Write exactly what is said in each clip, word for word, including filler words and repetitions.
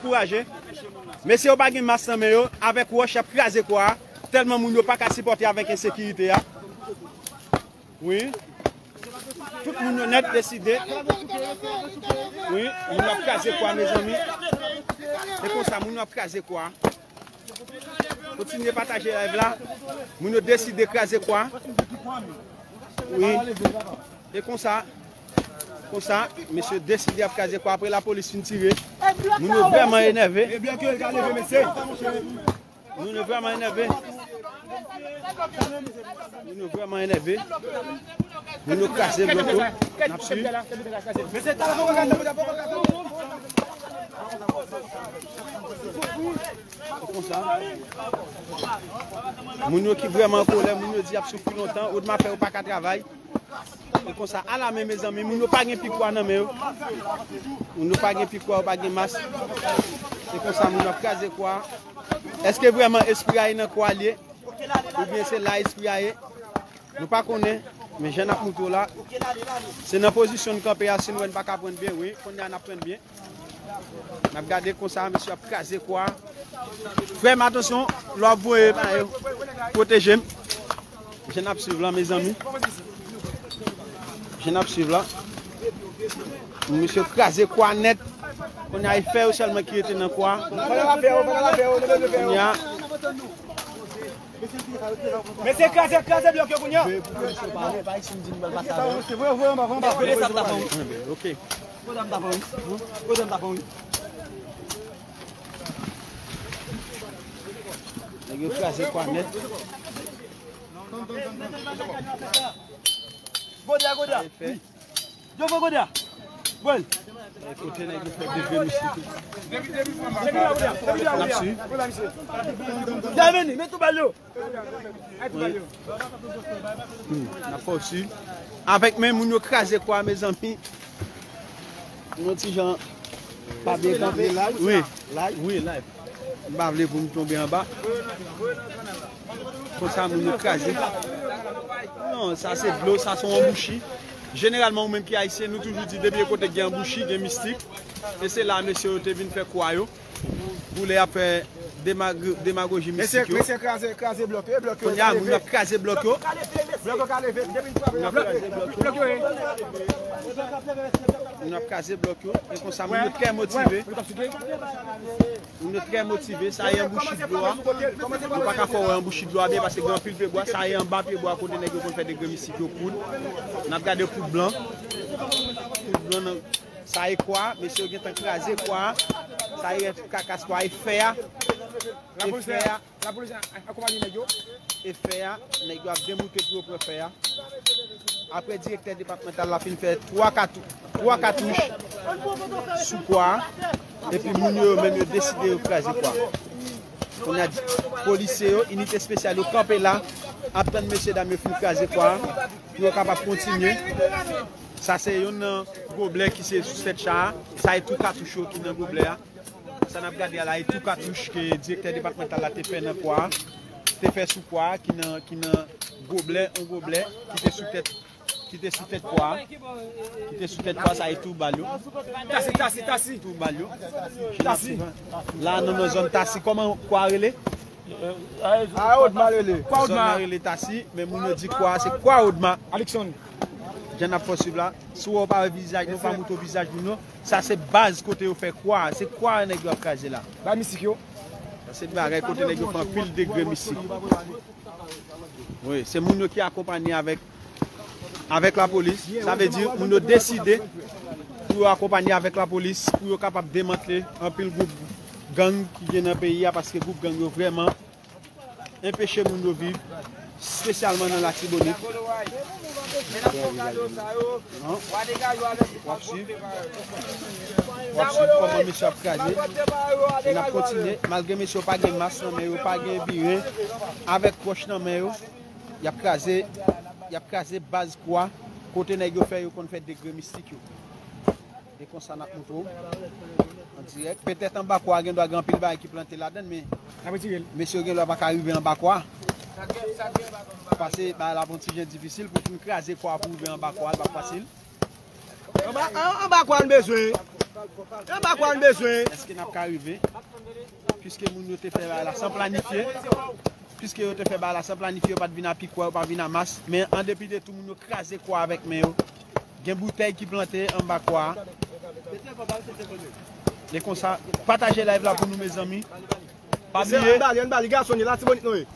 Kouraje. Mesye yo pa gen mas nan men yo, avèk wòch y ap kraze kwa a, tèlman moun yo pa ka sipòte avèk ensekirite a. Wi. Tout moun yo nèt deside. Wi, moun yo ap kraze kwa, mezanmi. E konsa, moun yo ap kraze kwa. Kontinye pataje live la. Moun yo deside kraze kwa. Wi. E konsa, konsa, mesye deside ap kraze kwa. Apre lapolis fin tire, moun yo vrèman enève. Moun yo vrèman enève. Moun yo vrèman enève. Moun yo kraze blòk yo. N ap swiv. Konsa. Moun yo ki vrèman an kolè, moun yo di y ap soufri lontan, Odma fè yo pa ka travay. E konsa, ala men, mezanmi, moun yo pa gen pikwa nan men yo. Moun yo pa gen pikwa, yo pa gen mas. E konsa, moun yo ap kraze kwa. Èske vrèman espri a ye nan kwa li ye? Oubyen se la espri a ye? Nou pa konnen, men jan n ap montre w la, se nan pozisyon n kanpe a, si n wè n pa ka pran byen, wi, kounye a n ap pran byen. N ap gade konsa, mesye ap kraze kwa. Frè m, atansyon, lè w ap voye, pwoteje m. Jan n ap swiv la, mezanmi. Jan n ap swiv la. Mesye kraze kwa nèt. Kounye a, e fè yo sèlman ki rete nan kwa. Kounye a, Mesye kraze, kraze blòk yo kounye a. Ok. Nèg yo kraze kwa nèt. Goda, goda. Yo fè goda. Bon. Kote nèg yo fè degre mistik. N ap swiv. N ap fè w swiv. Avèk men moun yo kraze kwa, mezanmi. Yon ti jan pa byen kanpe. Wi. Wi, live. M pa vle pou m tonbe anba. Konsa moun yo kraze. Non, sa se dlo, sa se yon anbouchi. Jeneralman, ou menm ki ayisyen, nou toujou di depi yon kote gen anbouchi, gen mistik. E se la mesye yo te vin fè kwa yo. Boule ap fè demagoji mistik yo. Mesye kraze, kraze blòk yo, blòk yo. Kounye a, moun ap kraze blòk yo. Blòk yo ka leve, depi n frape, blòk yo ye. Moun ap kraze blòk yo. E konsa, moun yo trè motive. Moun yo trè motive, sa e anbouchi dlo a. Nou pa ka fè w wè anbouchi dlo a byen paske gen anpil pyebwa. Sa e anba pyebwa kote nèg yo konn fè degre mistik yo koud. N ap gade koud blan. Koud blan nan, sa e kwa, mesye yo gentan kraze kwa. Sa e kakas kwa, e fè a. E fè a. Lapolis akonpanye nèg yo. E fè a, nèg yo ap demoute pou yo pran fè a. Apre direktè depatmantal la fin fè twa katouch sou kwa a, epi moun yo, yo menm yo deside yo kraze kwa a. Kounye a, polisye yo, inite espesyal yo kanpe la, ap tann mesye dam yo fin kraze kwa a, pou yo kapab kontinye. Sa se youn nan goblè ki se sou tèt cha a. Sa e tou katouch yo ki nan goblè a. Sa n ap gade a la e tou katouch ke direktè depatmantal la te fè nan kwa a, te fè sou kwa a, ki nan, ki nan goblè, yon goblè ki te sou tèt, ki te sou tèt kwa a, ki te sou tèt kwa a, sa e tou bal yo. Tasi, tasi, tasi. Tou bal yo. Tasi. La nou nan zòn Tasi, kòman kwa a rele? A Odma rele. Kwa Odma. Zòn nan rele Tasi, men moun yo di kwa a se kwa Odma. Alikson. Jan n ap fè w swiv la. Si w wè w pa wè vizaj nou, pa montre w vizaj moun yo. Sa se baz kote yo fè kwa a. Se kwa a nèg yo ap kraze la. Bay mistik yo. Sa se bagay kote nèg yo fè anpil degre mistik. Wi, se moun yo ki akonpanye avèk, avèk lapolis. Sa vle di, moun yo deside pou yo akonpanye avèk lapolis, pou yo kapab demantle anpil gwoup gang ki gen nan peyi a, paske gwoup gang yo vrèman enpeche moun yo viv, espesyalman nan Latibonit. W ap swiv, w ap swiv kòman mesye ap kraze. E n ap kontinye, malgre mesye yo pa gen mas nan men yo, pa gen biren, avèk wòch nan men yo, y ap kraze, y ap kraze baz kwa, kote nèg yo fè yo konn fè degre mistik yo. E konsa n ap montre w an dirèk. Petèt anba kwa a gen dwa gen anpil bagay ki plante ladan l, men mesye yo gen dwa pa ka rive anba kwa a. Pase bagay la ap yon ti jan difisil pou fin kraze kwa a pou rive anba kwa a, l p ap fasil. Anba, an- anba kwa a n bezwen. E pa kwa n bezwen. Èske n ap ka rive? Piske moun yo te fè bagay la san planifye. Piske yo te fè bagay la san planifye, yo pa t vin a pikwa, yo pa vin a mas. Men an depi de tou, moun yo kraze kwa avèk men yo. Gen boutèy ki plante anba kwa a. E konsa, pataje live la pou nou, mezanmi. Pa bliye,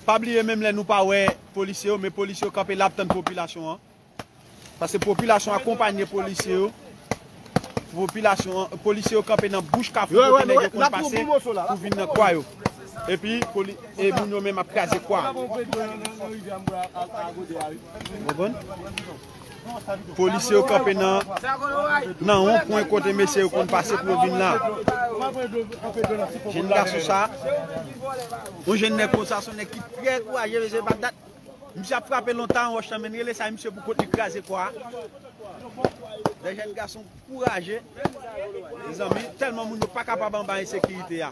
pa bliye menm lè nou pa wè polisye yo, men polisye yo kanpe la ap tann popilasyon an. Paske popilasyon akonpanye polisye yo. Popilasyon an, polisye yo kanpe nan bouch kafou kote nèg yo konn pase pou vin nan kwa yo. Epi poli-, e moun yo menm ap kraze kwa. Konprann? Polisye yo kanpe nan, nan yon pwen kote mesye yo konn pase pou yo vin la. Jèn gason sa, yon jèn nèg konsa, se yon nèg ki trè kouraje, mesye, pa dat. Misye ap frape lontan wòch lan, men rele sa misye pou kont li kraze kwa a. De jèn gason kouraje. Mezanmi, tèlman moun yo pa kapab anba ensekirite a.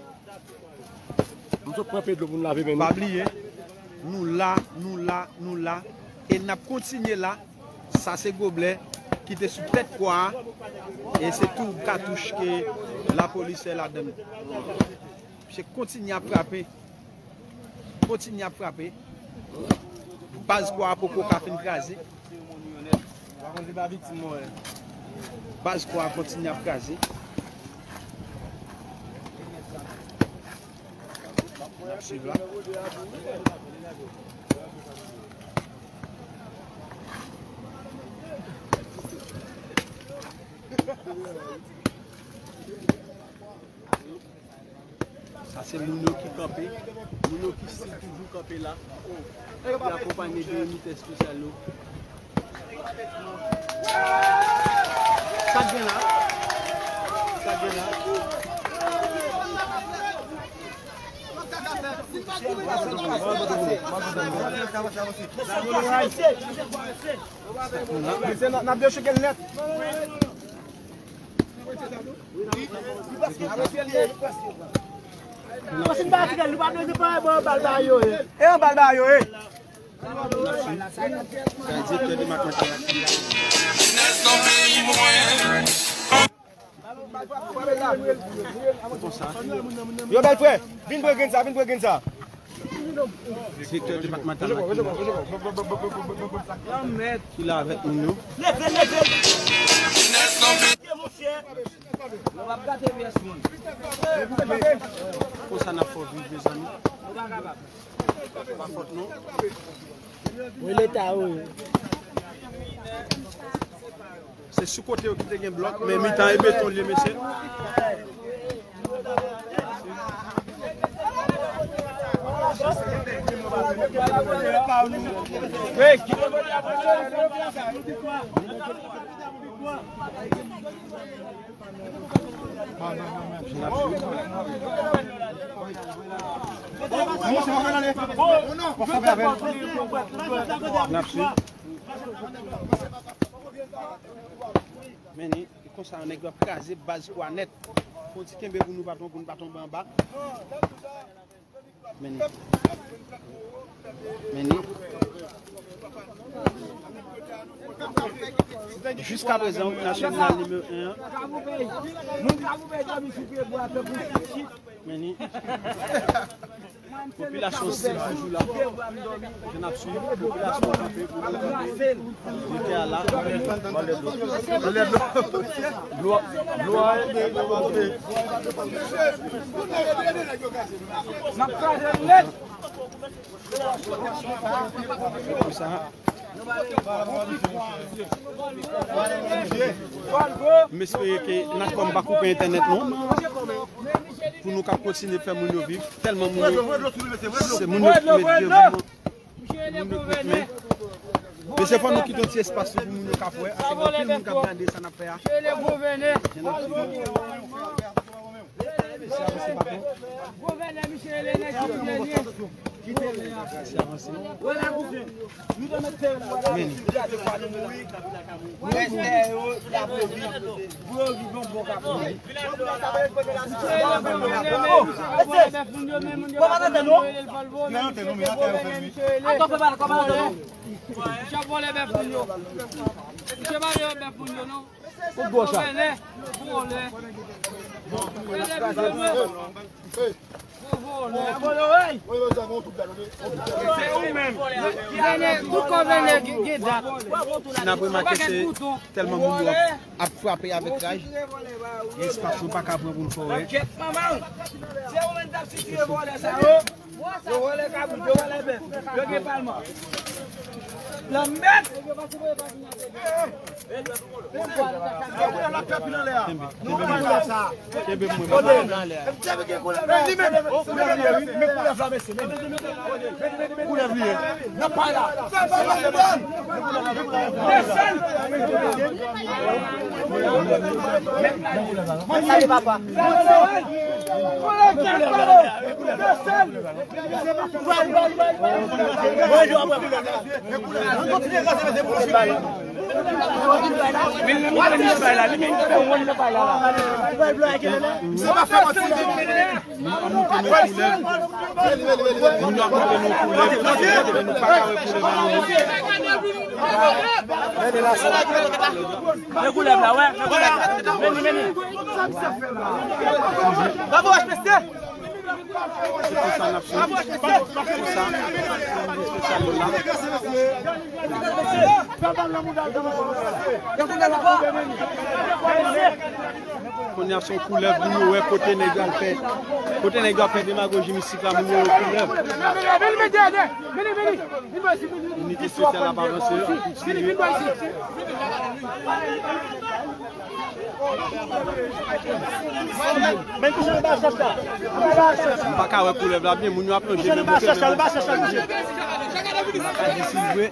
M sot pran Pedro pou n lave men nou. Pa bliye, nou la, nou la, nou la. E n ap kontinye la. Sa se goblè ki te sou tèt kwa a. E se tou katouch ke lapolis fè ladann. Misye kontinye ap frape. Kontinye ap frape. Baz kwa a poko ka fin kraze. Baz kwa a kontinye ap kraze. N ap swiv la. Sa se moun yo ki kanpe, moun yo ki still toujou kanpe la, ki akonpanye de inite espesyal yo. Sa k gen la? Sa k gen la? Mesye, n ap, n ap dechouke l nèt. Paske n pa tire l, nou pa bezwen pa bal ba yo ye. E yon bal ba yo ye. Sa e direktè depatmantal la ki la. Yo, bèl frè, vin pran grenn sa, vin pran grenn sa. Direktè depatmantal la ki la. Ki la avèk nou yo. Leve, leve. Konsa n ap fè w viv, mezanmi. Pa fòt nou. Wi, leta, wi. Se sou kote yo ki te gen blòk, men mitan e beton l ye, mesye. Men ni, e konsa nèg yo ap kraze baz kwa nèt. Fon ti kenbe pou nou pa tonbe, pou nou pa tonbe anba. Men ni. Men ni. Jiskaprezan, wout nasyonal nimewo en an. Men ni. Popilasyon stil toujou la. Jan n ap swiv, popilasyon kanpe pou yo kanpe. Mete a la. Anlè dlo. Dlo a, dlo a, e, e, e, e. N ap kraze l nèt. M espere ke Natcom pa koupe entènèt nou, pou nou kap kontinye fè moun yo viv. Tèlman moun yo, se moun yo ki met vye moun. Moun yo ki met men. Men se fò nou kite yon ti espas tou pou moun yo kap wè. Ase gen anpil moun kap gade sa n ap fè a. Gouvènè, misye rele nèg ki dènye. Kite lè a, misye avanse. Wè la, kouzen. Nou te mèt fè yon wè la. Men. Respè yo, y ap viv. Pou yo viv yon bon kap. Misye rele gouvènè, men moun yo pa konn moun yo rele l vòlvo, men misye gouvènè, misye rele. Misye ap vòlè bèf moun yo. Misye pa vle bèf moun yo, non. Kout gòch la. Vòlè, vòlè. Si n ap remake, se tèlman moun yo ap frape avèk raj, gen espas nou pa ka pran pou n fè wè. Se ou menm k ap site vòlè sa yo. Yo vòlè kabrit, yo vòlè bèf, yo gen palman. Lanmèd! Kenbe mwen. Kote? Kenbe koulèv la. Koulèv li ye. N ap pale la. Desann! Salye papa. Moun yo ap montre nou koulèv. Moun yo ap montre nou koulèv. Kote nou pa ka wè koulèv la, nou. Men koulèv la, wè, men koulèv la. Vini, vini. Bravo, H P C. Se konsa n ap fini. Konsa, espesyal yo la. Kounye a se yon koulèv, moun yo wè kote nèg yo al fè, kote nèg yo ap fè demagoji mistik la, moun yo wè koulèv. Inite espesyal la ap avanse, ap tire. M pa ka wè koulèv la byen, moun yo ap lonje men monte men. M pa ka di si l vre.